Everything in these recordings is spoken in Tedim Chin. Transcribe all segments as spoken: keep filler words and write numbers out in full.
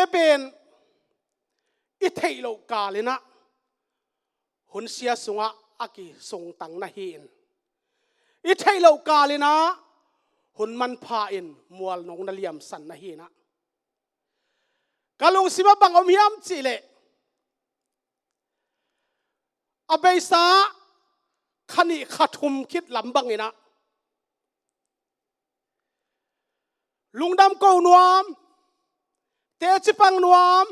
pen i theih loh kal in ah hun sia sungah a kisungtang na hi in, i theih loh kal in ah hun manpha in mualno na liamsan na hi in ah, ka lungsim ah bang om hiam cih leh, a beisa kha nih kha thum khit lam bang in ah lungdam ko nuam, teci pang nuam,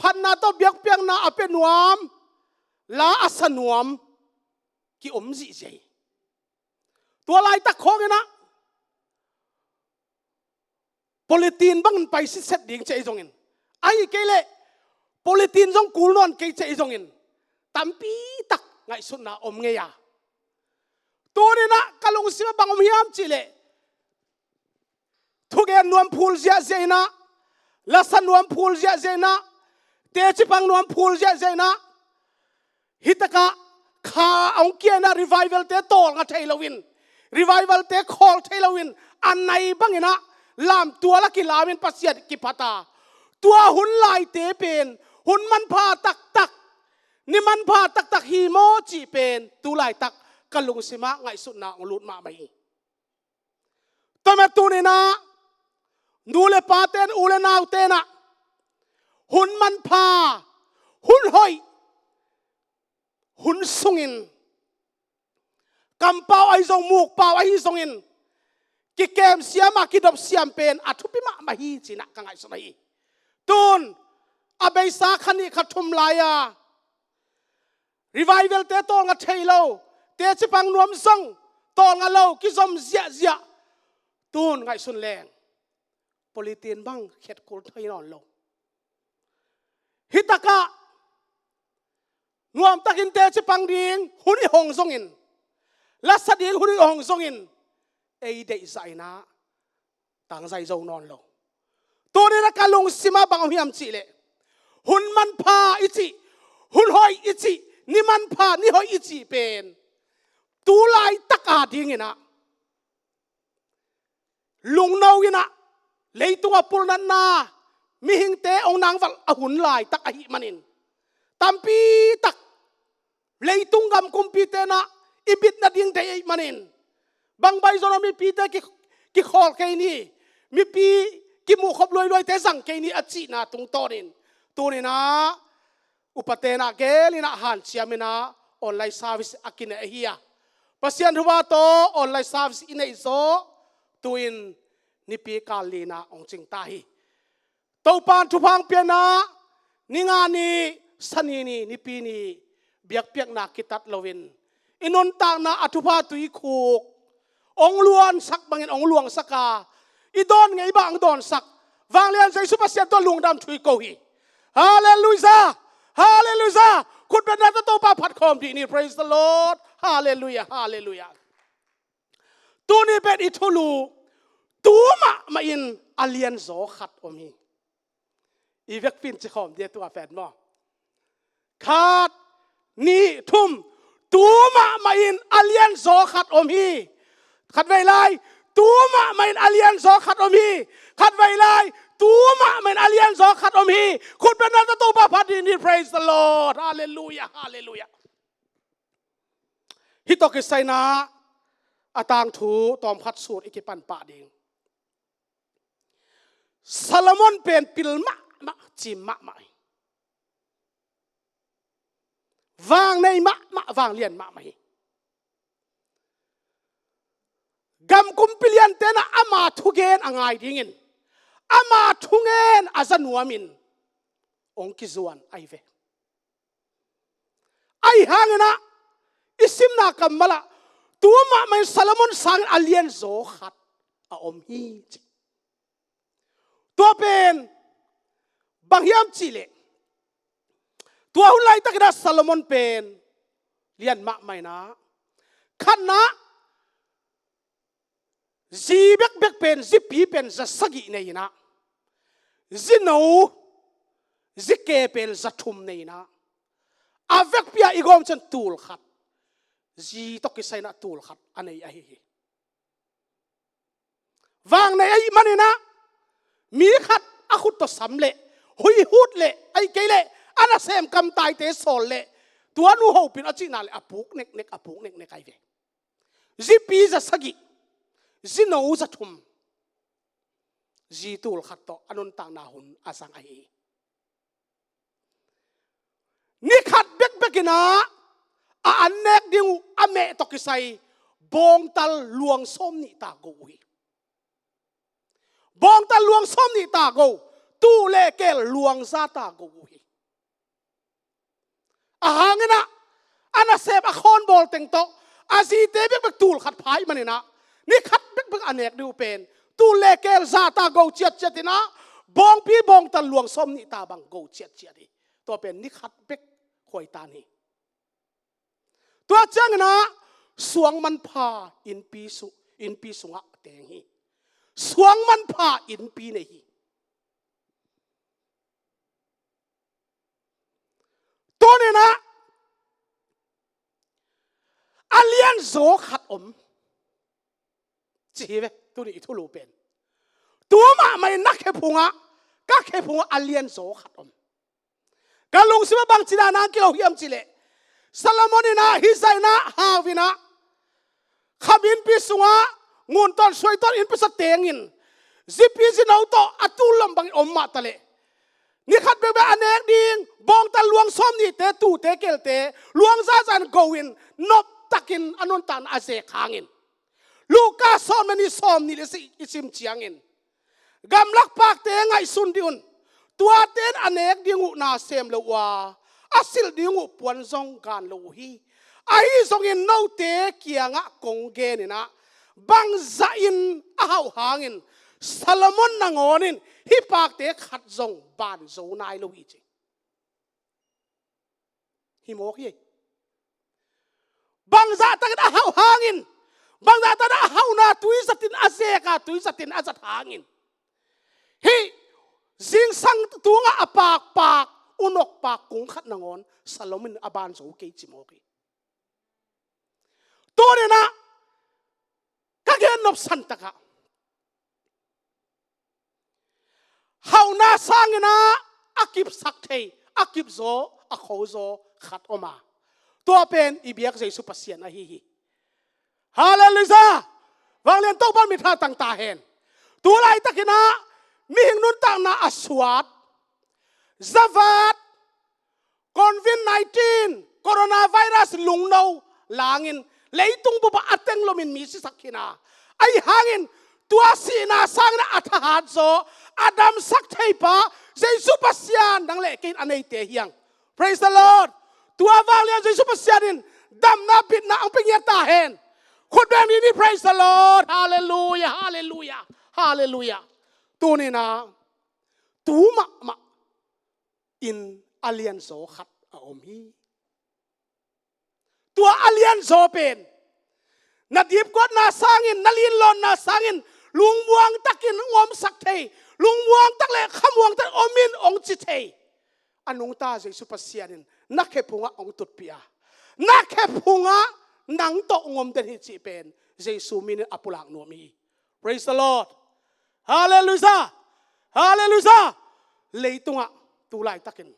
phatna tawh biakpiakna a pia nuam, la a sa nuam ki om zihziah hi. Tua laitak khawng in ah politin bangin pai sitset ding ci ahi zongin, ahih kei leh politin zong kul nawn kei ci ahi zongin, tampi tak ngaihsutna om ngei a. Tuni in ah ka lungsim ah bang om hiam cih leh, thugen nuam phul ziahziah in ah, la sa nuam phul ziahziah in ah, teci pang nuam phul ziahziah in ah, hi tak ah kha a hong kia in ah revival-te tawlnga thei loin, revival-te khawl thei loin, a nai bang in ah lamtual a kilamin Pasian kiphat a, tua hun laite pen hun manpha taktak, ni manpha taktak hi maw cih pen tu laitak ka lungsim ah ngaihsutna hong lut mahmah hi. Tua mah tuni in ah nu le pate'n, u le naute'n ah hun manpha, hun hoih, hun sungin kampau ahi zong, mukpau ahi zongin kikem siam a, kidop siam pen a thupi mahmah hi ci-in ah ka ngaihsun ahi. Tun a beisa kha nih kha thum lai-a revival-te tawlnga thei lo, teci pang nuam zong tawlnga lo, kizom ziahziah. Tun ngaihsun leng politin bang khetkul thei nawn lo. Hi tak ah nuamtakin teci pang ding hun i hong zongin, la sa ding hun i hong zongin, ei deihzah in ah tangzai zo nawn lo. Tuni in ah ka lungsim ah bang om hiam cih leh, hun manpha i cih, hun hoih i cih, ni manpha ni hoih i cih pen tu laitak a ding in ah lungno in ah leitung a pulnatna, mihingte hong nangvalh a hun laitak ahih manin, tampi tak leitung gam kumpite'n ah i bit nading deih ahih manin, bangbai zong a mipite ki, kikhawl kei ni, mipi kimuhkhop luailuaite zang kei ni a cihna tungtawnin, tuni in ah upate'n ah gel in ah hanciam in ah online service a kinei ahi a, Pasian thupha tawh online service i neih zawh, tu-in nipi kal lina hong cing ta hi. Topa'n thupha hong pia in ah, ni nga ni, Sani ni, Nipi ni, biakpiakna kitat loin, i nuntakna a thupha tuikhuk hong luansak bangin hong luangsak a, i dawn ngei bang hong dawnsak Vanglian Jesu Pasian tawh lungdam thu i ko hi. Halleluiah! Halleluiah! Khutbetna tawh Topa phat khawm dih ni. Praise the Lord! Halleluiah! Halleluiah! Tuni pen i thulu tu mahmah in a lianzaw khat om hi. I vekpi in ci khawm dih a, tua pen maw? Khat, nih, thum. Tu mahmah in a lianzaw khat om hi. Khatvei lai. Tu mahmah in a lianzaw khat om hi. Khatvei lai. Tu mahmah in a lianzaw khat om hi. Khutbetna tawh Topa phat dih ni. Praise the Lord. Halleluiah. Halleluiah. Hih tawh kisai in ah a tangthu tawmkhat sut i kipan pah ding. Solomon pen pil mahmah, cim mahmah hi. Vang nei mahmah, vang lian mahmah hi. Gam kumpi liante'n ah ama thugen a ngai dingin, ama thungen a za nuamin hong kizuan ahi ve. Ahi hangin ah i simna kammal ah tu mahmah in Solomon sangin a lianzaw khat a om hi, ci. Tua pen bang hiam cih leh, tua hun laitakin ah Solomon pen lian mahmah in ah, khatna, zi bekbek pen, zipi pen za sagih nei in ah, zino, zike pen za thum nei in ah, a vekpi ah i gawm ciang tul khat, zi tawh kisai in ah tul khat a nei ahi hi. Vang nei ahih manin ah, mi khat a khut tawh sam leh, huihut leh, ahih kei leh a nasem kamtaite sawl leh, tua nu hopih in a cihna leh a puk neknek, a puk neknek ahi ve. Zipi za sagih, zino za thum, zi tul khat tawh a nuntakna hun a zang ahi hi. Ni khat bekbek in ah a an nek ding uh a meh tawh kisai bawngtal luang sawm nih ta go uh hi. Bawngtal luang sawm nih ta go, tuu le keel luang za ta go uh hi. A hang in ah a nasem a khawnbawl teng tawh a zite bekbek tul khat pha ahih manin ah ni khat bekbek a nek ding uh pen tuu le keel za ta go ciatciat in ah bawngpi bawngtal luang sawm nih ta bang go ciatciat hi. Tua pen ni khat bek khuaitan hi. Tua ciangin ah suang manpha innpi su-, innpi sungah teng hi. Suang manpha innpi nei hi. Tuni in ah a lianzaw khat om ci hi ve, tuni i thulu pen. Tu mahmah in na khephungah, ka khephungah a lianzaw khat om. Ka lungsim ah bangci dan a hong kilo hiam cih leh, Solomon in ah hih zah in ah hau in ah kham innpi sungah ngun tawn suai tawn innpi sungah tengin zipi zino tawh a tul lom bangin om mah ta leh, ni khat bekbek a nek ding bawngtal luang sawm nihte, tuute keelte luang zaza in go in noptakin a nuntakna a zek hangin, Luka sawm le nih, sawm nih le sagih i sim ciangin, gamlak pakte ngaihsun dih un. Tuate in a nek ding uh na sem lo uh a, a silh ding uh puan zong gan lo uh hi. Ahi zongin note kiangah kong gen in ah, bangzah in a hauh hangin Solomon nangawn in hih pakte khat zong ban zo nai lo hi ci. Hi mawk hi. Bangzah takin a hauh hangin, bangzah takin a hauhna tuizatin a zek a, tuizatin a zat hangin, hih zingsang tungah a pakpak unok pak kung khat nangawn Solomon in a ban zo kei ci mawk hi. Tuni in ah ka gen nopsan takah hauhna sangin ah a kipsak thei, a kipzaw, a khozaw khat om a, tua pen i biak Jesu Pasian ahi hi. Halleluiah! Vanglian Topa min tha tang ta hen. Tu laitakin ah mihing nuntakna a suat, zavat, Covid nineteen, coronavirus lungno langin leitung bup ah a teng lomin mi sisak khin a, ahi hangin tua sihna sangin a thahat zaw, a damsak theipa Jesu Pasian nang le kei in a neite hi hang. Praise the Lord. Tua vanglian Jesu Pasian in damna bitna hong pia ngiat ta hen. Khut beng ni ni, praise the Lord. Halleluiah, halleluiah, halleluiah. Tuni in ah tu mahmah in a lianzaw khat a om hi. Tua a lianzaw pen na dipkuatna sangin, na linlawnna sangin lungmuang takin hong omsak thei, lungmuang tak le khamuang tak om in hong ci thei a nungta Jesu Pasian in na khephungah hong tutpih a, na khephungah nang tawh hong om den hi cih pen Jesu min in a pulak nuam hi. Praise the Lord. Halleluiah. Halleluiah. Leitungah tu laitakin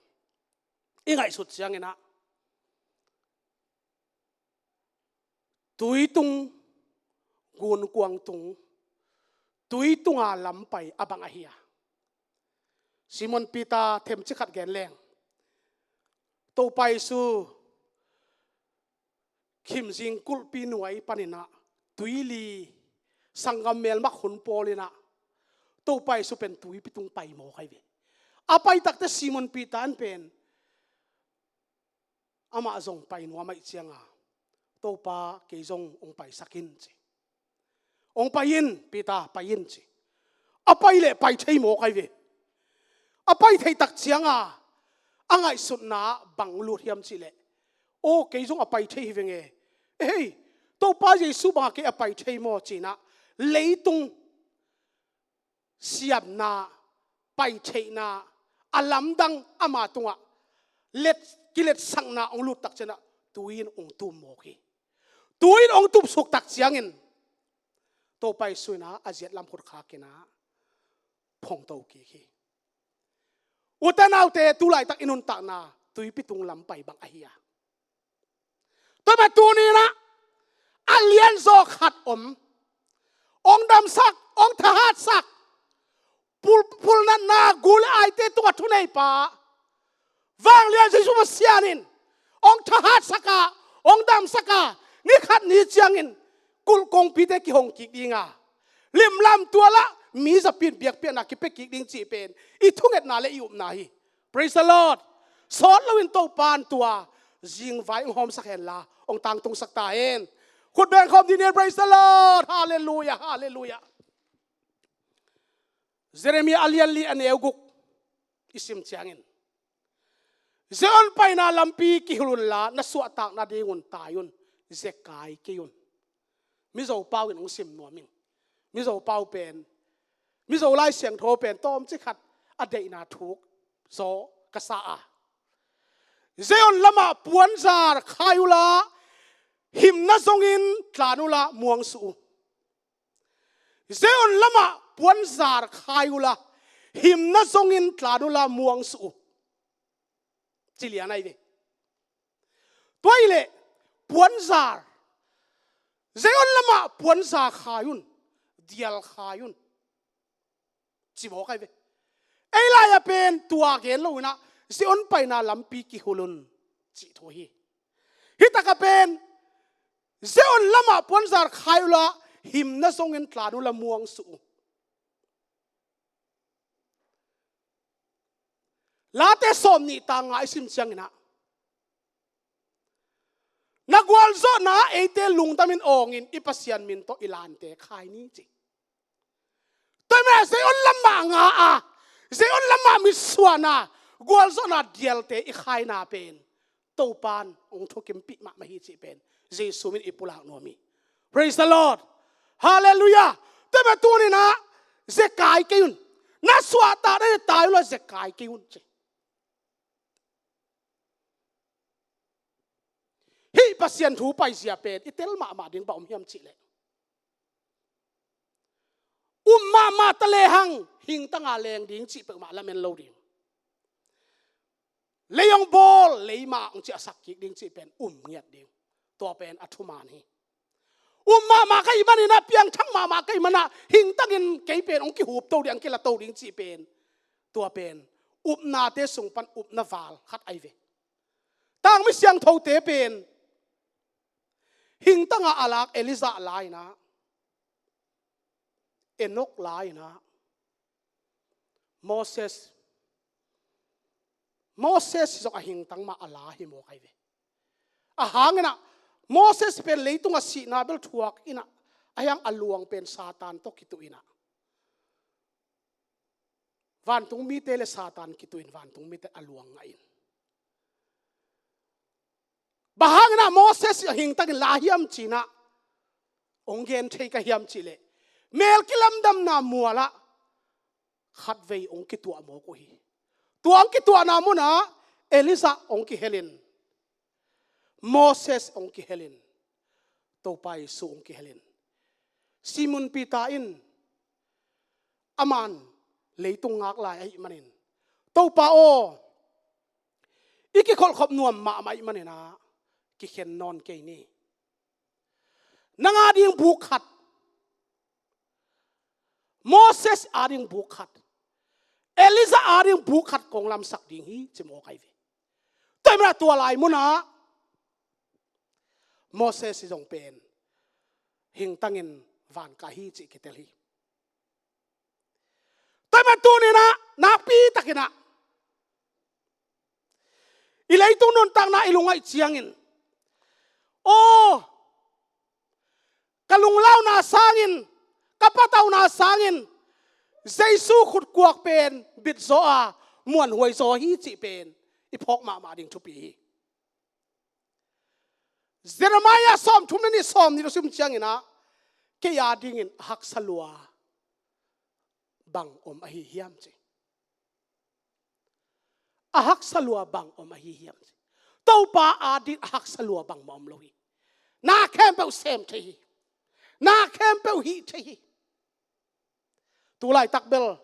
i ngaihsut ciangin ah tuitung, gunkuang tung, tuitunga lampai a bang ahi a, Simon Peter themci khat gen leng, Topa Jesu khimzing kulhpi nuai panin ah tuili sanggam melmak hun pawl in ah Topa Jesu pen tuipi tung pai mawk ahi ve. A pai takteh Simon Peter in pen amah zong pai nuam ahih cianga, Topa, kei zong hong paisak in ci. Hong pai in, Peter, pai in ci. A pai leh pai thei mawk ahi ve. A pai thei tak cianga a ngaihsutna bang lut hiam cih leh, aw, kei zong a pai thei hi veng e. Hei, Topa Jesu banga kei a pai thei maw ci-in ah leitung siamna, paitheihna, a lamdang ama tungah let, kiletsakna hong lut tak ciangin ah tui in hong tum mawk hi. Tui in hong tumsuk tak ciangin Topa Jesu in ah a ziat lam khut khak in ah phongto kik hi. Ute naute, tu laitak i nuntakna tuipi tung lam pai bang ahi a. Tua mah tuni-in ah a lianzaw khat om, hong damsak, hong thahatsak, pul-, pulnatna gu le aite tungah thuneipa, vanglian Jesu Pasian in hong thahatsak a, hong damsak a, ni khat ni ciangin kulh kongpite kihong kik ding a, limlam tual ah mi zapi in biakpiakna kipia kik ding cih pen i thungetna le i upna hi. Praise the Lord. Sawt loin Topa in tua zingvai hong hawmsak hen la, hong tangtungsak ta hen. Khut beng khawm dih ni. Praise the Lord. Halleluiah, halleluiah. Jeremiah a lian li, a neu guk i sim ciangin, Zion paina lampi kihul unla, na suahtakna dingun tai un, zekai kei un. Mizo pau in hong sim nuam ing. Mizo pau pen, Mizo Lai Siangtho pen tawmcik khat a deihna thuk zaw ka sa a. Zion lamah puanzar khai uhla, himna zongin tlan uhla muang suh uh. Zion lamah puanzar khai uhla, himna zongin tlan uhla muang suh uh. Ci lian ahi ve. Tua hileh puanzar, Zion lamah puanzar khai un, dial khai un, ci mawk ahi ve. Ei lai-ah pen tua gen lo-in ah Zion paina lampi kihul un cih thu hi. Hi takah pen Zion lamah puanzar khai uhla, himna zongin tlan uhla muang suh uh. Late sawmnih tang nga i sim ciangin ah, na gualzawhna eite lungdamin awngin i Pasian min tawh i lante khai ni ci. Tua ahih manin ah Zion lamah nga a, Zion lamah mitsuanna, gualzawhna dialte i khaina pen Topa'n hong thukimpih mahmah hi cih pen Jesu min i pulak nuam hi. Praise the Lord. Halleluiah. Tua mah tuni-in ah zekai kei un. Na suahtakna dingun tai unla, zekai kei un ci. Hih Pasian thu paizia pen i tel mahmah ding bang om hiam cih leh, um mahmah ta lehang hingtanga leng ding cih peuhmah lamen lo ding. Lei hong bawl, lei mah hong ciahsak kik ding cih pen um ngiat ding. Tua pen a thuman hi. Um mahmah ka hih manin ah, piangthak mahmah ka hih manin ah, hingtangin kei pen hong kihupto ding, hong kilato ding cih pen, tua pen upnate sung pan upna val khat ahi ve. Tangmi siangthote pen hingtanga a lak Elijah la-in ah, Enok la-in ah, Moses, Moses zong a hingtang mah a la hi mawk ahi ve. Ahang in ah Moses pen leitung a sihna bel thuak in ah, ahi hang a luang pen Satan tawh kituh in ah, vantung mite le Satan kituh in vantung mite a luang ngah in. Bang hangin ah Moses a hingtangin la hiam ci-in ah hong gen thei ka hiam cih leh, mel kilamdamna mual ah khatvei hong kituah mawk uh hi. Tua hong kituahna munah Elijah hong kihel in, Moses hong kihel in, Topa Jesu hong kihel in, Simon Peter in, aman leitung ngak lai ahih manin, Topa aw, i kikholhkhop nuam mahmah ahih manin ah kikhen nawn kei ni. Nang ading buk khat, Moses ading buk khat, Elijah ading buk khat kong lamsak ding hi, ci mawk ahi ve. Tua ahih manin ah tua lai munah Moses zong pen hingtangin van kah hi cih kitel hi. Tua ahih manin tuni-in ah nakpi takin ah i leitung nuntakna i lungngaih ciangin, aw, ka lunglauna sangin, ka patauna sangin Jesu khutkuak pen bit zaw a, muanhuai zaw hi cih pen i phawk mahmah ding thupi hi. Jeremiah sawmthum le nih, sawmnih lo sim ciangin ah, kei adingin a haksa lua bang om ahi hiam ci. A haksa lua bang om ahi hiam ci. Topa ading a haksa lua bangmah om lo hi. Na khempeuh sem thei hi. Na khempeuh hih thei hi. Tu laitak bel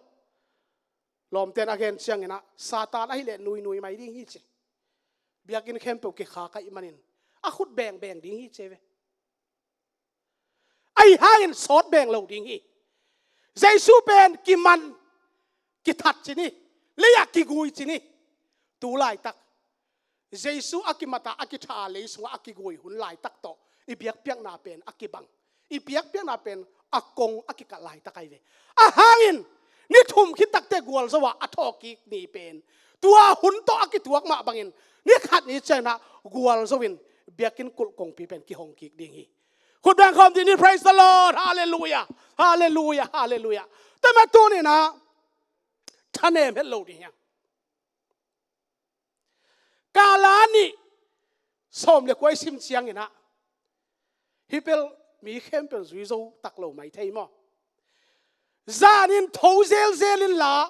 Lawmten a gen ciangin ah, Satan ahih leh nuinui mai ding hi ci. Biakinn khempeuh kikhak ahih manin a khut bengbeng ding hi ci ve. Ahi hangin sawt beng lo ding hi. Jesu pen kiman, kithat ci ni, lei-ah kigui ci ni. Tu laitak Jesu a kimat a, a kitha a, lei sungah a kigui hun laitak tawh i biakpiakna pen a kibang, i biakpiakna pen a kong a kikalh laitak ahi ve. A hangin ni thum khit takte gualzo ah a thawhkik ni pen tua hun tawh a kituak mah bangin ni khat ni ciangin ah gualzo in biakinn kulh kongpi pen kihong kik ding hi. Khut beng khawm dih ni. Praise the Lord. Halleluiah. Halleluiah. Halleluiah. Tua mah tuni-in ah thanem het lo ding hi hang. Kala nih sawm le kua i sim ciangin ah, hih bel mi khempeuh zui zo tak lo mai thei maw? Zanin tho zelzel inla,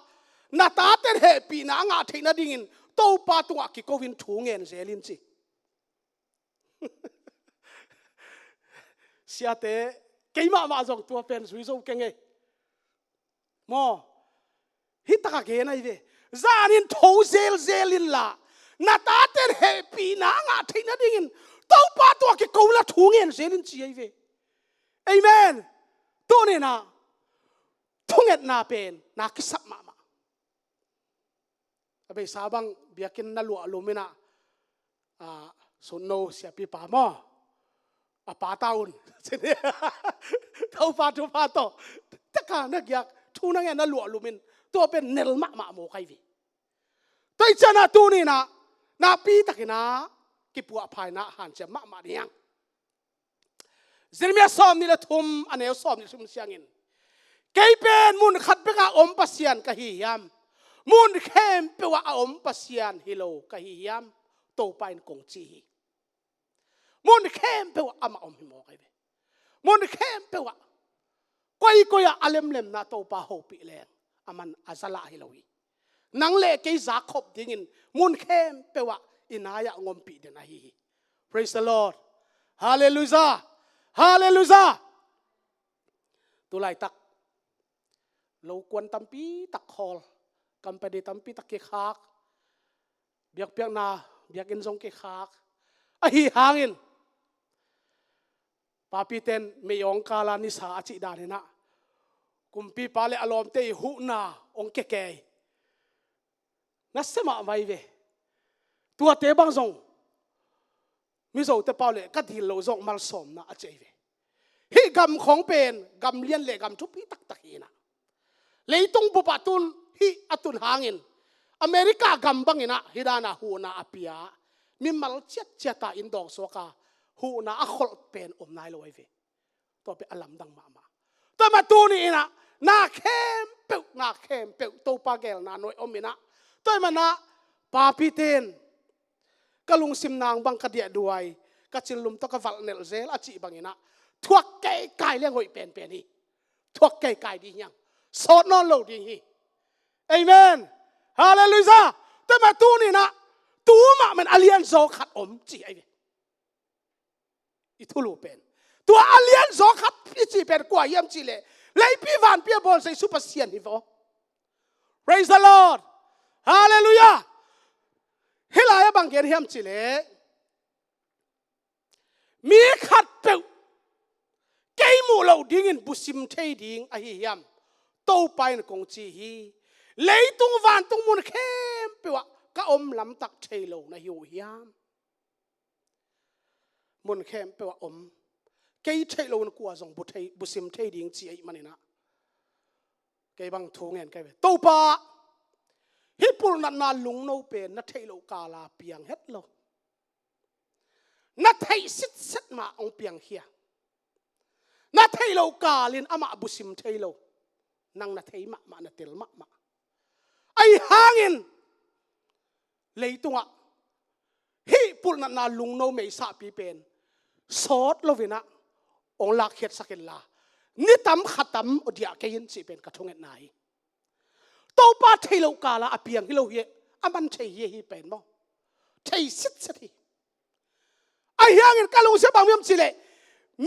na taten hehpihna a ngah theih nadingin Topa tungah kiko in thu ngen zel in ci. Siate, keimah mah zong tua pen zui zo keng ei. Maw? Hih takah gen ahi ve. Zanin tho zelzel inla, na taten hehpihna a ngah theih nadingin Topa tungah kiko inla thu ngen zel in ci ahi ve. Amen. Tuni-in ah thungetna pen na kisap mahmah. A beisa bang biakinn na luah lum in ah, ah, Sunno siapipa maw, a pa ta un. Topa thupha tawh taka na giak thu na ngen na luah lum in, tua pen nel mahmah mawk ahi ve. Tua ahih ciangin ah tuni-in ah nakpi takin ah kipuahpha in ah hanciam mahmah ding hi hang. Jeremiah sawmnih le thum, a neu sawmnih le thum ciangin, kei pen mun khat bek a om Pasian ka hi hiam? Mun khempeuh ah a om Pasian hi lo ka hi hiam? Topa in kong ci hi. Mun khempeuh ah amah om hi mawk ahi ve. Mun khempeuh ah, koikoi ah a lemlemna Topa hopih leng, aman a za lah hi lo hi. Nang le kei zak khop dingin mun khempeuh ah i nai-ah hong ompih den ahi hi. Praise the Lord. Halleluiah. Halleluiah. Tu laitak lokuan tampi tak khawl, company tampi tak kikhak, biakpiakna, biakinn zong kikhak. Ahi hangin papite'n mei awng kal a nisa a cih danin ah kumpipa le a lawmte ii huhna hong keke hi. Nasia mahmah hi ve. Tuate bang zong Mizote pau le ka dil loh zong malsawmna a ci ahi ve. Hih gam khawng pen gam lian le gam thupi taktak hi in ah, leitung bup ah tun hih a tun hangin America gam bangin ah hih dan a huhna a pia, mimal ciatciat a inn dawng suak a huhna a kholh pen om nai lo ahi ve. Tua pen a lamdang mahmah. Tua mah tuni-in ah na khempeuh, na khempeuh Topa geelna nuai om in ah, tua ahih manin ah papite'n ka lungsim nang bang ka diahduai, ka cillum tawh ka valhnelh zel a cih bangin ah thuak keikai leng hoih penpen hi. Thuak keikai ding hi hang. Sawt nawn lo ding hi. Amen. Halleluiah. Tua mah tuni-in ah tu mahmah in a lianzaw khat om ci ahi ve. I thulu pen tua a lianzaw khat i cih pen kua hiam cih leh, leipi vanpi a bawl Jesu Pasian hi vaw. Praise the Lord. Halleluiah. Hih lai-ah bang gen hiam cih leh, mi khatpeuh kei muh loh dingin busim thei ding ahi hiam? Topa in kong ci hi. Leitung vantung mun khempeuh ah ka om lamtak thei lo na hi uh hiam? Mun khempeuh ah om, kei theih loin kua zong bu thei, busim thei ding ci ahih manin ah, kei bang thu ngen ka hi ve. Topa, hih pulhnatna lungno pen na theih loh kal a piang het lo. Na theih sitset mah hong piangkhia. Na theih loh kalin amah busim thei lo. Nang na thei mahmah, na tel mahmah. Ahi hangin leitungah hih pulhnatna lungno meisahpi pen sawt loin ah hong lakkhiatsak inla, ni tam kha tam aw diah kei in cih pen ka thungetna hi. Topa theih loh kal a piang hi lo hi, a man thei hi, hih pen maw. Thei sitset hi. Ahi hangin ka lungsim bang hiam cih leh,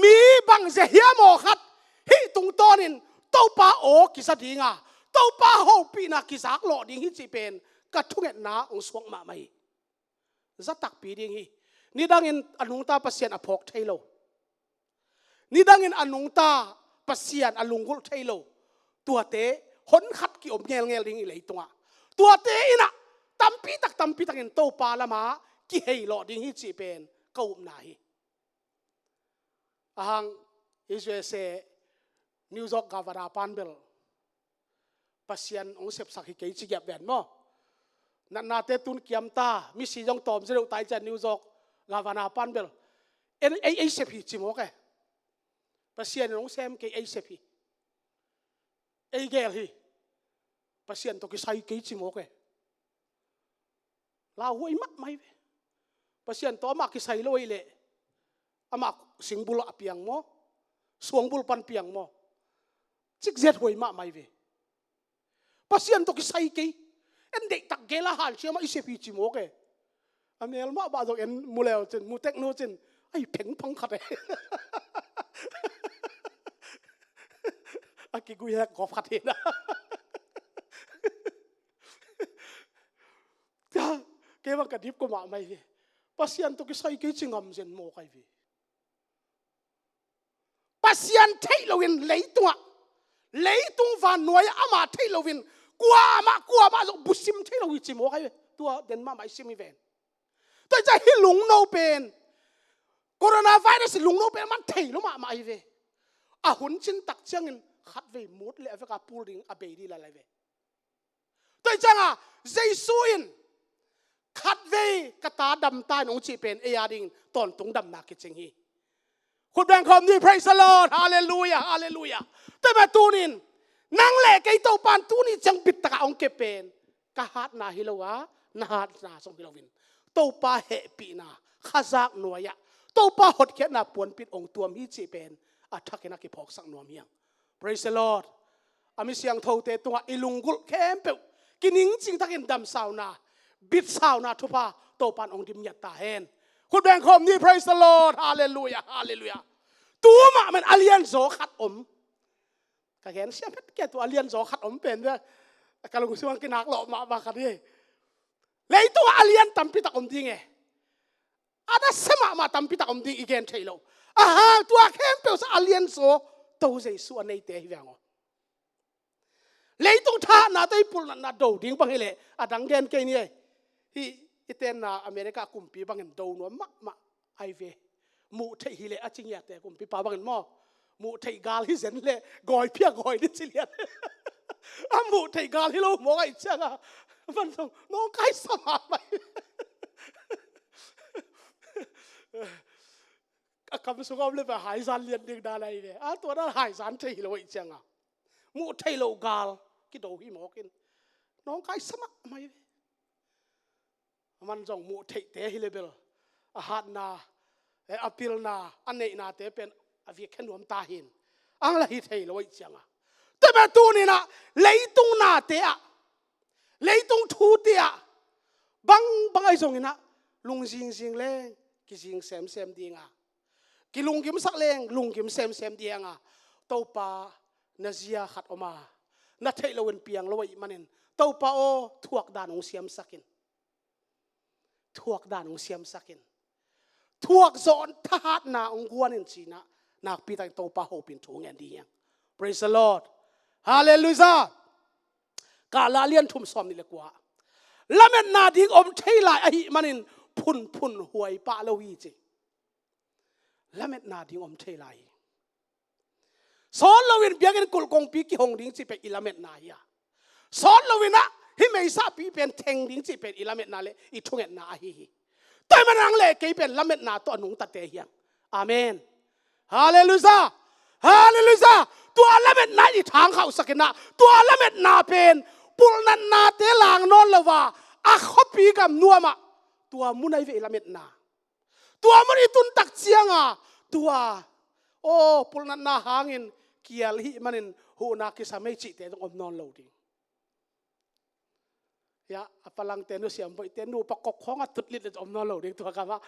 mi bangzia hiam aw khat hih tungtawnin Topa aw kiza ding a, Topa hopihna kizak lawh ding hi cih pen ka thungetna hong suak mahmah hi. Za takpi ding hi. Nidangin a nungta Pasian a phawk thei lo, nidangin a nungta Pasian a lunggulh thei lo, tuate hon khat ki-om ngelngel ding hi leitungah. Tuate innah tampi tak, tampi takin Topa lamah kihei lawh ding hi cih pen ka upna hi. Ahang, U S A, New York Governor pan bel Pasian hong sepsak hi kei ci giap ven maw? Natnate tun kiam ta, misi zong tawm zia deuh ta i cian New York Governor pan bel, en, ei, ei sep hi ci mawk e. Pasian in hong sem kei, ei sep hi. Ei gel hi. Pasian tawh kisai kei ci mawk e. Lauhuai mahmah hi ve. Pasian tawh amah kisai lo hi leh, amah singbul ah piang maw, suangbul pan piang maw, cikziat huai mahmah hi ve. Pasian tawh kisai kei. En deihtak gel a hanciam ah i sep hi ci mawk e. A mel mah bah zong en mu leu cin, mu tek nu cin, ai, phengphang khat e. A kigui hek gawp khat hi na. Kei bang ka dip kua mahmah hi ve. Pasian tawh kisai kei ci ngam zen mawk ahi ve. Pasian theih loin leitungah, leitung vannuai-ah amah theih loin kuamah, kuamah zong busim thei lo hi ci mawk ahi ve. Tua den mahmah i sim hi ven. Tua hi ciah hih lungno pen, coronavirus lungno pen aman thei lo mahmah ahi ve. A hun cin tak ciangin khatvei mut le a veka pul ding a bei dih lai lai ve. Tua hi cianga Jesu in khatvei ka ta dam ta in hong cih pen ei a ding tawntung damna kicing hi. Khut beng khawm ni, praise the Lord, hallelujah, hallelujah. Tua mah tunin nang le kei Topan tuni ciang bittakah hong kep pen ka hatna hi lo a, na hatna zong hi loin Topa hehpihna khazak nuai-ah Topa hotkhiatna puanpit hong tuam hi cih pen a thakin a kiphawksak nuam hiang. Praise the Lord. A mi siangthote tungah i lunggulh khempeuh kiningcing takin damsauna, bitsauna thupha Topan hong dim ngiat ta hen. Khut beng khawm ni, praise the Lord, hallelujah, hallelujah. Tu mah men a lianzaw khat om. Ka gen siam het kia, tu a lianzaw khat om pen bia ka lungsim ah kinak lawh mahmah khat hi. Leitungah a lian tampi tak om ding e. A nasia mahmah tampi tak om ding i gen theih loh. Aha, tua khempeuh sa a lianzaw To Jesu a neite hi veng aw. Leitung thahatna tawh i pulnatna do ding bang hileh a dang gen kei ni ei. Hih i tenna America kumpi bangin do nuam mahmah ahi ve. Muh theih hileh a ci ngiate kumpipa bangin maw, muh theih gal hi zen leh gawi phia gawi ni ci lian. A muh theih gal hi lo mawk ahi cianga man zong nawngkaisa mahmah hi. A kam sungah om le beh haizan lian ding dan ahi ve. A tua dan haizan thei hi lo ahi cianga muh theih loh gal kido hi mawkin nawngkaisa mahmah hi ve. Aman zong muh theihte hi le bel a hatna, eh, a pilna, a neihnate pen a vikkhe nuam ta hin ang la hi thei lo ahi cianga. Tua mah tuninah leitung nate ah, leitung thute ah bang bang ahi zonginah lungzingzing leng kizing semsem dinga, kilunggimsak leng lunggim semsem dinga, Topa na zia khat om a, na theih loin piang lo ahih manin Topa aw, thuak dan hong siamsak in. Thuak dan hong siamsak in. Thuak zawh thahatna hong guan in cinah nakpi takin Topa hopin thu ngen ding hiang. Praise the Lord. Hallelujah. Kahla lian thum sawm nih le kua. Lametna ding om thei lai ahih manin phunphun huai pah lo hi ci. Lametna ding om thei lai hi. Sawt loin biakinn kulh kongpi kihong ding cih pen i lametna hi a, sawt loinah hih meisahpi pen theng ding cih pen i lametna le i thungetna ahi hi. Tua ahih manin nang le kei pen lametna tawh a nungtate hiang. Amen. Halleluiah. Halleluiah. Tua lametna in i thangkhauhsak inah, tua lametna pen pulhnatnate lang nawn lo a, a khuapi gam nuamah tua mun ahi ve i lametna. Tua mun i tuntak cianga tua, aw, pulhnatna hangin kial hih manin huhna kisam ei cihte zong om nawn lo ding. Ya, a palangte nu siamboihte nu pakok khawngah tut litlet om nawn lo ding tua kamah.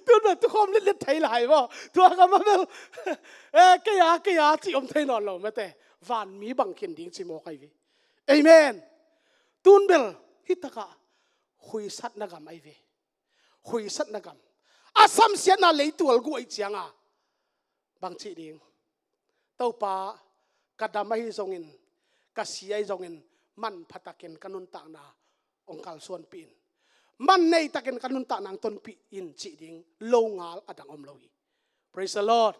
Tun bel tukhawm litlet thei lai maw? Tua kamah bel, eh, kei a, kei a cih om thei nawn lo mate. Vanmi bang khin ding ci mawk ahi ve. Amen. Tun bel hih takah khuisatna gam ahi ve. Khuisatna gam. A samsiatna leitual guh ahi cianga bang cih ding? Topa, ka dam ahi zongin, ka si ahi zongin, manpha takin ka nuntakna hong kalsuanpih in. Man nei takin ka nuntakna hong tonpih in cih ding longal a dang om lo hi. Praise the Lord.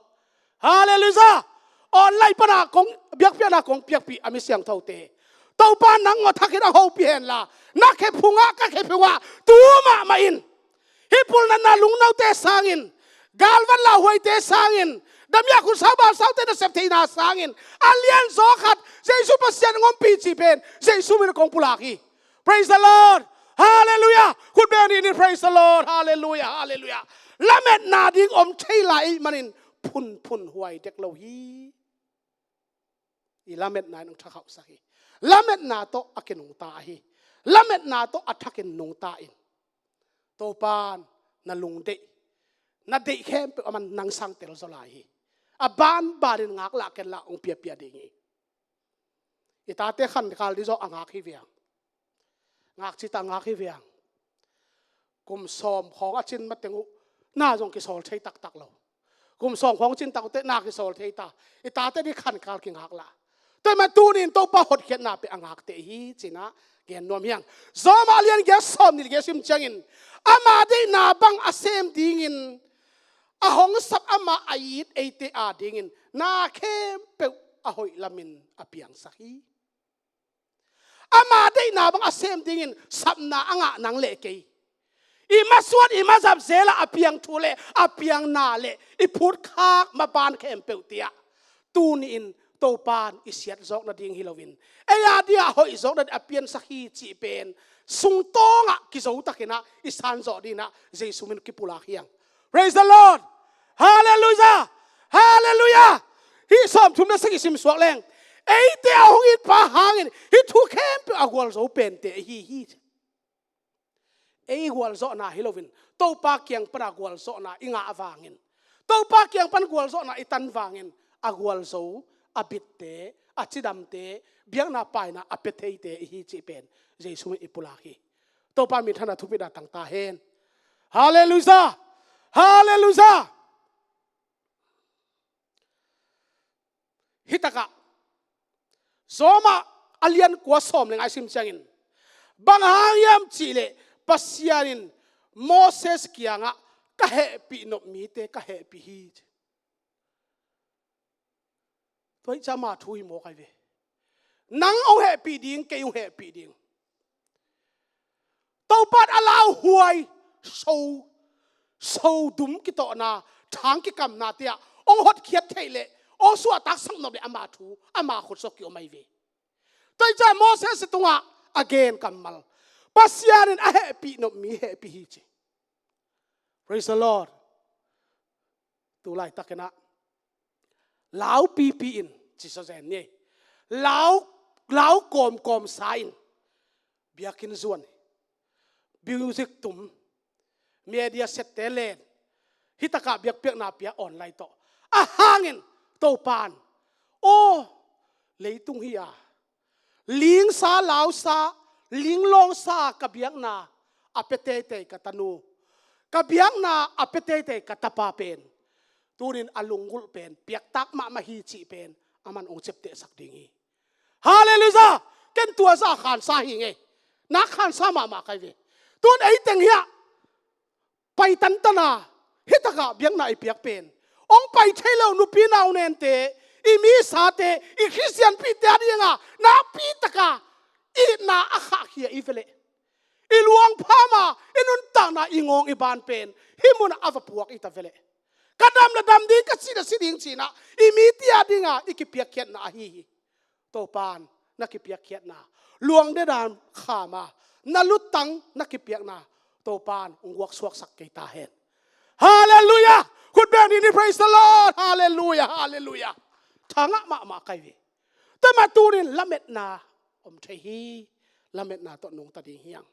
Hallelujah. Online pana kong biakpiakna kong piakpih a mi siangthote, Topa nang aw thakin a hopih henla, na khe phungah, ka khe phungah tu mahmah in. Hih pulnatna lungnote sangin, galvan lauhuaite sangin, damiah khutsau bamsaute nasep theihna sangin, a lianzaw khat Jesu Pasian hong ompih cih pen Jesu min a kong pulak hi. Praise the Lord. Hallelujah. Khut beng ni, praise the Lord. Hallelujah. Hallelujah. Lametna ding om thei lai ahih manin phunphun huai dek lo hi. I lametna in hong thakhauhsak hi. Lametna tawh a kinungta ahi. Lametna tawh a thakin nungta in. Topan na lungdeih, na deih khempeuh aman nang sang telzaw lai hi. A banbanin ngaklah kenla hong piapia ding hi. I tate khankal ding zawh a ngak hi viang. Ngak cita ngak hi viang. Kum sawm khawng a cin mateng uh na zong kisawl thei taktak lo. Kum sawm khawng cin tak uh teh na kisawl thei ta. I tate ding khankal kingaklah. Tua ahih manin tuni in Topa hotkhiatna pia a ngakte hi ci-in ah gen nuam hiang. Roma a lian giat sawmnih le giat sim ciangin ama deihna bang a sem dingin a hong sap, ama a it eite adingin na khempeuh a hoih lamin a piangsak hi. Ama deihna bang a sem dingin sapna a ngah nang le kei, i masuan i mazap zel ah a piang thu le a piang na le i phutkhak maban khempeuhte ah tuni-in Topan i siatzawk nading hi loin ei adingah hoihzawk nading a piansak hi cih pen sungtawngah kizotakin ah i sanzawh dingin ah Jesu min kipulak hiang. Praise the Lord. Hallelujah. Hallelujah. Hih sawmthum le sagih sim suak leng, eite a hong itpa hangin hih thu khempeuh a gualzo pente ahi hi. Ei gualzawhna hi loin Topa kiang pana gualzawhna i ngah vangin, Topa kiang pan gualzawhna i tan vangin a gualzo, a bitte, a cidamte, biakna paina a pia theite i hi cih pen Jesu min i pulak hi. Topa minthanna thupina tang ta hen. Hallelujah. Hallelujah. Hih takah Roma a lian kua sawm le nga i sim ciangin bang hang hiam cihleh Pasian in Moses kiangah ka hehpih nop mite ka hehpih hi. Tua hi ciah ama thu hi mawk ahi ve. Nang hong hehpih ding, kei hong hehpih ding. Topa in a lauhuai, so, so dum kitawhna, thang kikamnate ah hong hotkhiat theih leh hong suahtaksak nop leh ama thu, ama khut sawk kiom ahi ve. Tua hi ciah Moses tungah a gen kammal, Pasian in a hehpih nop mi hehpih hi ci. Praise the Lord. Tu laitakin ah lau pipi in ci sazen ni. Lau, lau kawmkawm sa in biakinn zuan hi. Music tum, media sette len, hih takah biakpiakna pia online tawh. A hangin Topan, aw, leitung hi a, lingsa lausa, linglawngsa ka biakna a pia teitei ka tanu, ka biakna a pia teitei ka tapa pen tunin a lunggulh pen piaktak mahmah hi cih pen aman hong ciaptehsak ding hi. Hallelujah. Ken tua zah khansa hi ngei. Nak khansa mahmah kai ve. Tun ei teng hiah pai tantana, hih takah biakna i piak pen hong pai thei lo nupi naunente, i misate, i Khristianpihte a dingah nakpi taka itna a khahkhia i veleh, i luang phama, i nuntakna, i ngawng i ban pen hih munah a va puak i ta veleh, ka dam le dam ding, ka si le si ding cinah i mite a dingah i kipiakkhiatna ahi hi. Topan na kipiakkhiatna, luang dedan khama na luttang na kipiakna Topan hong guaksuaksak kei ta hen. Hallelujah. Khut beng ni, praise the Lord. Hallelujah. Hallelujah. Thangah mahmah kai ve. Tua mah tunin lametna om thei hi. Lametna tawh nungta ding hiang.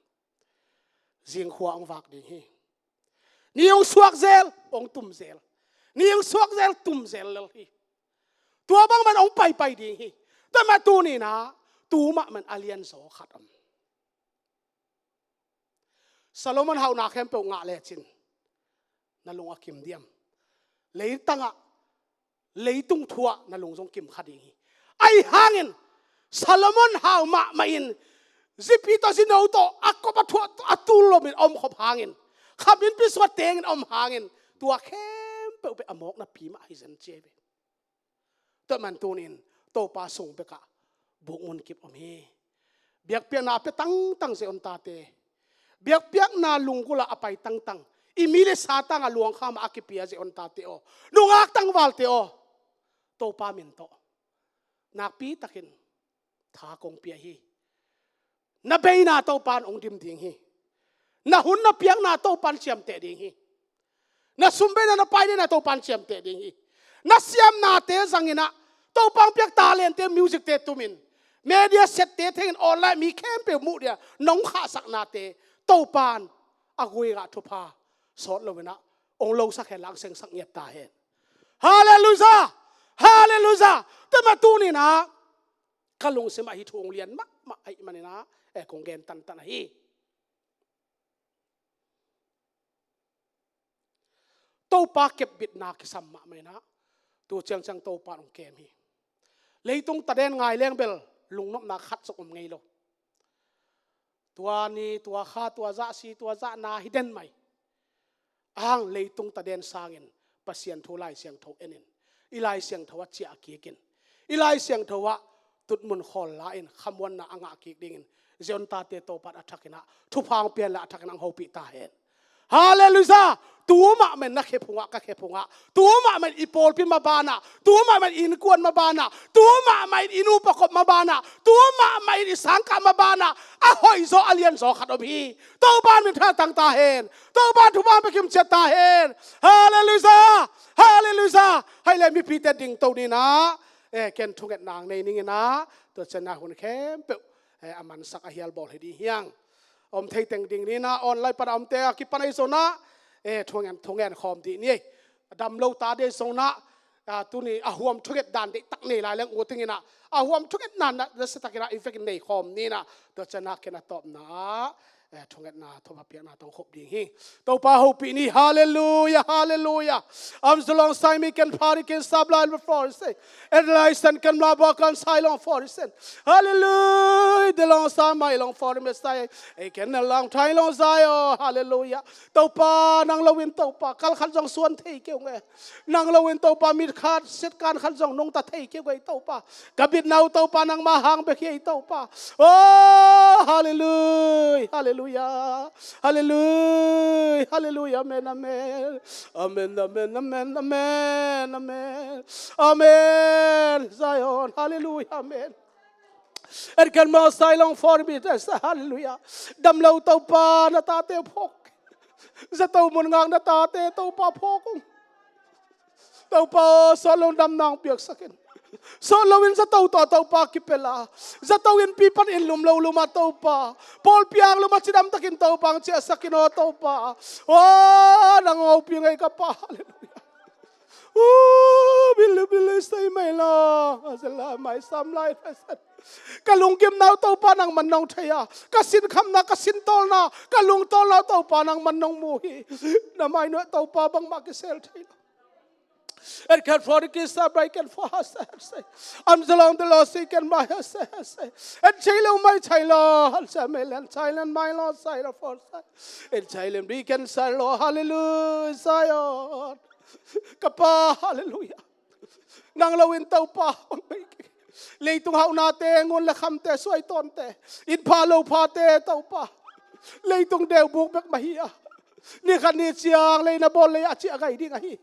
Zingkhua hong vak ding hi. Ni hong suak zel, hong tum zel. Ni hong suak zel, tum zel lel hi. Tua bangman hong paipai ding hi. Tua mah tuni-in ah, tu mahmah in a lianzaw khat om. Solomon hauhna khempeuh ngah lecin na lung a kim diam? Leitangah, leitung thu-ah na lung zong kim kha ding hi. Ahi hangin Solomon hau mahmah in zipi tawh zino tawh a kop a thuah a tul lomin a om khop hangin, kham innpi sungah tengin a om hangin, tua khempeuh bek a mawknapi mah hi zen ci hi ve. Tua man tuni-in Topa sung bekah bukmun kip om hi. Biakpiakna a pia tangtang Zion tate, biakpiakna lunggulh a pai tangtang, i mi le sa tangah luangkham a kipia Zion tate aw, nungak tangvalte aw, Topa min tawh nakpi takin tha kong pia hi. Na beina Topa in hong dim ding hi. Na hun na piakna Topa in ciamteh ding hi. Na sum beina na pai deihna Topa in ciamteh ding hi. Na siamnate zangin ah, Topa hong piak talente, musicte tumin, media sette thengin online mi khempeuh muh dia nong khahsaknate Topa in a guikah thupha sawt loin ah hong losak hen la, hong sengsak ngiat ta hen. Halleluiah! Halleluiah! Tua mah tuni-in ah ka lungsimah hih thu hong lian mahmah ahih manin ah, eh, kong gen tantan ahi. Topa kepbitna kisam mahmah in ah, tu ciangciang Topa in hong kem hi. Leitung taden ngai leng bel lungnopna khat zong om ngei lo. Tua ni, tua kha, tua zah si, tua zah na hi den mai. Ahang leitung taden sangin Pasian thu Lai Siangtho enin, i Lai Siangtho ah ciah kikin, i Lai Siangtho ah tutmun khawl la-in khamuanna a ngah kik dingin Zion tate Topa in a thakin ah thupha hong pia hen la, a thakin ah hong hopih ta hen. Halleluiah! Tu mahmah in na khe phungah, ka khe phungah, tu mahmah in i pawlpi mabanah, tu mahmah in i innkuan mabanah, tu mahmah in i nu pakop mabanah, tu mahmah in i sangkah mabanah a hoihzaw, a lianzaw khat om hi. Topa in minthanna tang ta hen. Topa in thupha hong pia kim ciat ta hen. Halleluiah! Halleluiah! Hei le, mipite dingto ni in ah, eh, ken thungetna hong nei ning in ah, tua ciangin ah hun khempeuh, eh, a mansak a hial bawl hi ding hi hang. Om thei teng ding ni in ah, online pan a omte a kipan ahi zongin ah, eh, thungen, thungen khawm dih ni. A dam lo ta ding ahi zongin ah, ah, tuni a huam thunget dan deihtak nei lai leng ut ing in ah, a huam thungetna na, na siatakin ah i vekin nei khawm ni in ah, tua ciangin ah ken a tawpna ah, eh, thungetna thupha piakna tawh khup ding hi. Topa hopih ni. Halleluiah, halleluiah. Am zalong sai mi ken phari ken sab lai lo for se. Edlai san ken mla ba kan sai long for sen. Halleluiah. De long sa mai long for me sai. Ei ken na lang thai long zai o. Halleluiah. Topa, nang loin Topa kal khat zong suan thei kei ung e. Nang loin Topa mit khat, sit kan khat zong nungta thei kei ung e Topa. Ka bitna uh Topa nangmah hang bek hi ei Topa. Oh, halleluiah, halleluiah, halleluiah, halleluiah, amen, amen. Amen, amen, amen, amen, amen. Amen, Zion, halleluiah, amen. And can more silent for me, halleluiah. Dam lo Topa, na tate phawk. Zato mun ngak na tate Topa phawk ung. Topa aw, sawt lo in damna hong piaksak in. Sawt lo in zato tawh Topa kipia la, zato innpi pan inn lum lo lum ah Topa, pawlpi hang lum ah cidam takin Topa hong ciahsak in aw Topa. Aw, nang hong hopih ing ei ka Pa. Halleluiah. Uh, billu billu sai mai lo. Asala mai sam lai fasan. Ka lunggimna uh Topa nangman nong thei a, ka sinkhamna, ka sintawlna, ka lungtawlna uh Topa nangman nong mu hi. Na mai nuai Topa bangmah kisel thei lo. And can for the kiss up, I can for us, say. I'm the long the lost, he can my us, say. And Chilo, my Chilo, I'll say, my land, Chilo, my Lord, Chilo, for say. And Chilo, we can say, Lord, hallelujah, Zion. Ka Pa, hallelujah. Nang loin Topa, leitung hauhnate, ngun le khamte, suaitawnte, inn pha lo phate Topa, leitung deubuk bek mah hi a, ni khat ni ciang lei na bawl lei a ciah gai ding ahi.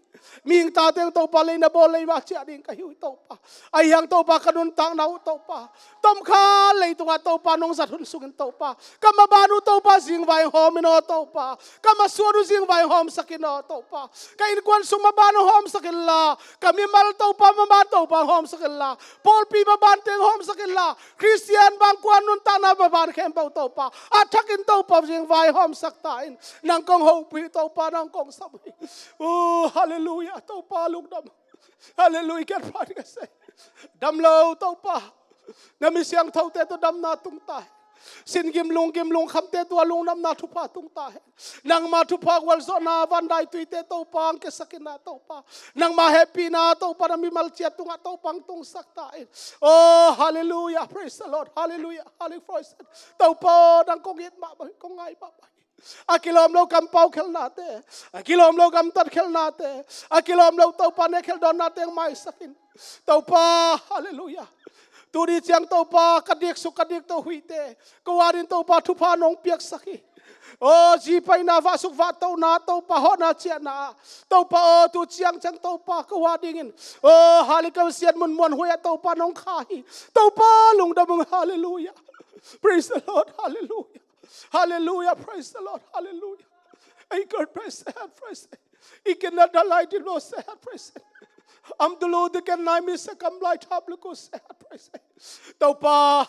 Mihing tate Topa lei na bawl lei mah ciah ding ka hi uh Topa. Ahi hang Topa ka nuntakna uh Topa, tomkha leitungah Topa nong zat hun sungin Topa, ka maban uh Topa zingvai hawm in aw Topa, ka masuan uh zingvai hawmsak in aw Topa, ka innkuan sung maban uh hawmsak inla, ka mimal Topa maban Topa hawmsak inla, pawlpi maban teng hawmsak inla, Khristian bangkuan nuntakna maban khempeuh Topa a thakin Topa zingvai hawmsak ta in. Nang kong hopih Topa, nang kong sam hi. Oh, hallelujah, Topa lungdam. Hallelujah, kiat phat ka se. Dam lo Topa. Na mi siangthote tawh damna tung ta hen. Sin gim lung gim lungkhamte tungah lungnopna thupha tung ta hen. Nangma thupha gualzawhna vandaituite Topa hong kiasak in ah Topa, nangma hehpihna Topa na mimal ciat tungah Topa hong tungsak ta in. Oh, hallelujah, praise the Lord, hallelujah, hallelujah, praise the Lord. Topa aw, nang kong it mahmah hi, kong ngai mahmah hi. A kilawm lo kampau khelnate, a kilawm lo gamtat khelnate, a kilawm lo Topa ne khel dawnnate hong maisak in. Topa, hallelujah. Tuni ciang Topa, ka diksuk ka dikto huihte ko adingin Topa thupha nong piaksak hi. Aw, zi paina, vahsuk vahtona, Topa hawhna ciahna, Topa aw, tu ciang ciang Topa ko adingin, aw, hallelujah, ka siat mun muanhuai ah Topa nong kha hi. Topa lungdam ung, hallelujah. Praise the Lord, hallelujah. Hallelujah, praise the Lord, hallelujah. Ei kar praise the Lord, praise the Lord. Ikin na dalai di lo sehat, praise the Lord. Am dulu diken nai mi sekam lai thap luku sehat, praise the Lord. Topa,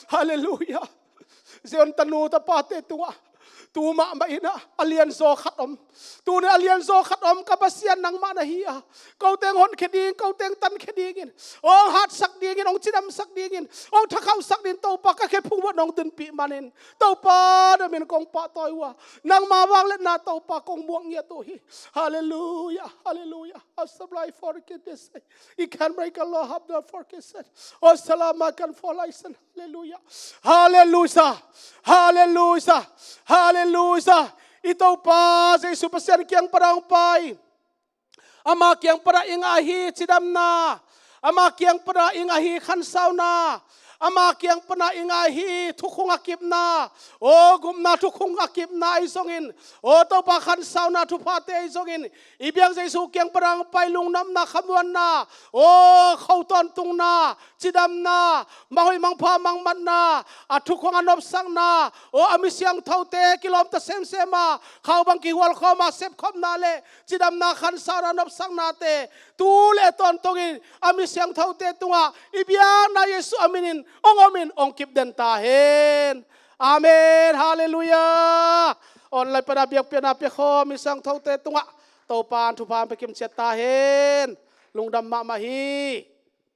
hallelujah. Zion tanu tapate tungah tu mahmah in ah a lianzaw khat om. Tuni a lianzaw khat om, ka Pasian nangmah na hi a, ko teng honkhia ding, ko teng tankhia dingin, hong hatsak dingin, hong cidamsak dingin, hong thakhauhsak dingin Topa ka khe phungvuah nong tunpih manin Topa na min kong pahtawi uh a, nangma vangliatna Topa kong muak ngiat uh hi. Hallelujah, hallelujah. Asabrai forkit dese. Ikan break a law hab da forkit set. O salama kan for laisen. Hallelujah. Hallelujah. Hallelujah. Hallelujah. I Topa Jesu Pasian kiang pan hong pai. Ama kiang pan ah i ngah hi cidamna. Ama kiang pan ah i ngah hi khansauna. Ama kiang pan ah i ngah hi thukhung a kipna. O gupna thukhung a kipna ahi zongin, o Topa khansauna thuphate ahi zongin, i biak Jesu kiang pan hong pai lungnopna, khamuanna, o kho tawntungna, cidamna, manghoih mangpha mangmatna, a thukhung a nopsakna, o a mi siangthote kilawmta semsem a, khau bang kihualkhawm a sepkhopna le cidamna, khansauna nopsaknate tu le tawntungin a mi siangthote tungah i biakna Jesu a minin hong omin hong kipden ta hen. Amen. Hallelujah. Online pan a biakpiakna piakhawm mi siangthote tungah Topa in thupha hong pia kimciat ta hen. Lungdam mahmah hi.